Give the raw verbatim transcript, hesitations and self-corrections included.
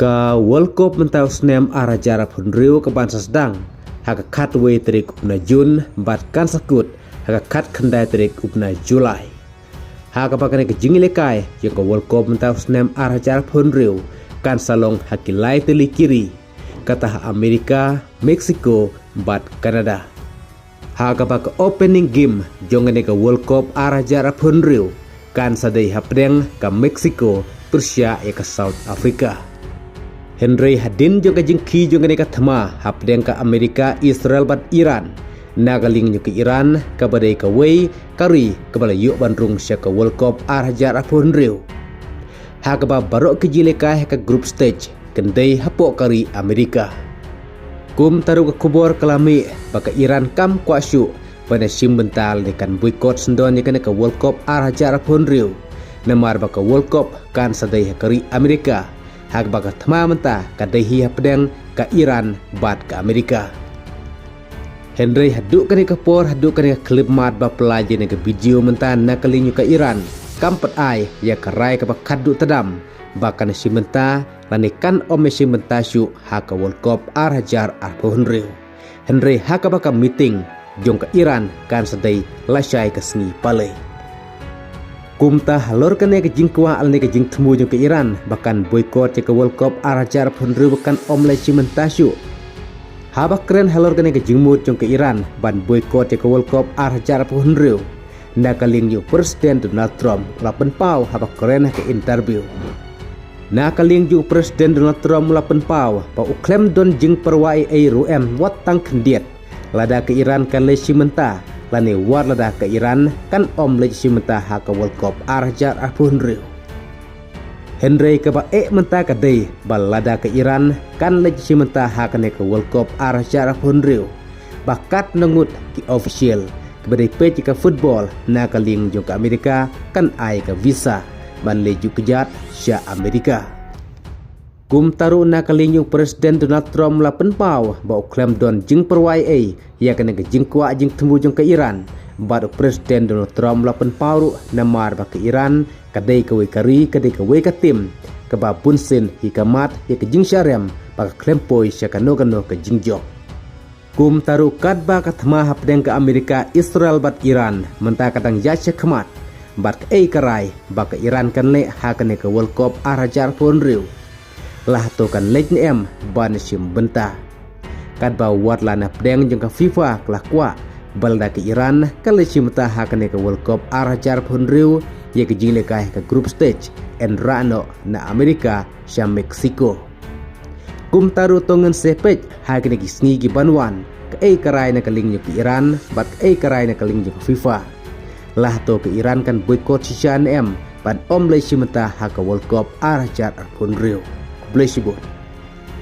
Ka World Cup mynta u snem ar hajar arphew hynriew ka ban sa sdang ha ka khatwei tarik u bnai Jun bad kan sa kut ha ka khatkhyndai tarik u bnai Julai. Ha kaba kane ka jingïalehkai ïa ka World Cup mynta u snem ar hajar arphew hynriew kan sa long ha ki lai tylli ki ri, kata ha Amerika, Mexico bad Canada. Ha kaba ka opening game jong kane ka World Cup ar hajar arphew hynriew kan sa dei hapdeng ka Mexico pyrshah ïa ka South Africa. Hynrei hadien jong ka jingkhie jong kane ka thma hapdeng ka Amerika, Israel bad Iran, na ka liang jong ka Iran kaba dei kawei ka ri kaba la ïoh ban rung sha ka World Cup ar hajar arphew hynriew, ha kaba baroh ki jingïalehkai ha ka group stage kan dei hapoh ka ri Amerika. Kumta ruh ka khubor ka la mih ba ka Iran kam kwah shuh ban ïashim bynta lane kan boycott syndon ïa kane ka World Cup ar hajar arphew hynriew, namar ba ka World Cup kan sa dei ha ka ri Amerika, ha kaba ka thma mynta ka dei hi hapdeng ka Iran bad ka Amerika. Hynrei haduh kane ka por, haduh kane ka khyllipmat ba pynlait ïa kane ka video mynta na ka liang jong ka Iran kam pat ai ïa ka rai kaba khatduh tdam ba kan ïashim bynta lane kan ym ïashim bynta shuh ha ka World Cup ar hajar arphew hynriew. Hynrei ha kaba ka meeting jong ka Iran kan sa dei lashai ka sngi Palei. Kumta halor kane ka jingkwah lane ka jingthmu jong ka Iran ba kan boycott ïa ka World Cup ar hajar arphew hynriew ba kan ym la ïashim bynta shuh. Haba kren halor kane ka jingmut jong ka Iran ban boycott ïa ka World Cup ar hajar arphew hynriew, na ka liang jong u President Donald Trump u la pynpaw haba kren ha ka interview. Na ka liang jong u President Donald Trump u la pynpaw ba u khlem don jingpyrwa ei ei ruh em wat tang khyndiat lada ka Iran kan leit shim bynta lane wat lada ka Iran kan ym leit shim bynta ha ka World Cup ar hajar arphew hynriew. Hynrei kaba eh mynta ka dei ba lada ka Iran kan leit shim bynta ha kane ka World Cup ar hajar arphew hynriew, ba katno ngut ki official kiba dei peit ïa ka football na ka liang jong ka Amerika kan ai ka visa ban leit ju kjat sha Amerika. Kumta ruh na ka liang jong u President Donald Trump u la pynpaw ba u khlem don jingpyrwa ei ei ïa kane ka jingkwah jingthmu jong ka Iran. Bad u President Donald Trump u la pynpaw ruh namar ba ka Iran ka dei kawei ka ri, ka dei kawei ka tim kaba bunsien hi ka mat ïa ka jingshah rem ba ka khlem poi sha kano kano ka jingjop. Kumta ruh katba ka thma hapdeng ka Amerika, Israel bad Iran mynta ka dang ïaid shakhmat, bad kaei ka rai ba ka Iran kan leh ha kane ka World Cup ar hajar arphew hynriew? La hato kan leit ne em ban shim bynta? Katba wat la na pdeng jong ka FIFA ka la kwah ba lada ka Iran kan leit shim bynta ha kane ka World Cup ar hajar arphew hynriew, ïa ka jinglehkai ha ka group stage yn rah noh na Amerika sha Mexico. Kumta ruh to ngin sa peit ha kine ki sngi ki ban wan, kaei ka rai na ka liang jong ka Iran bad kaei ka rai na ka liang jong ka FIFA. La hato ka Iran kan boycott shisha ne em ban ym leit shim bynta ha ka World Cup ar hajar arphew hynriew? Khublei shibun.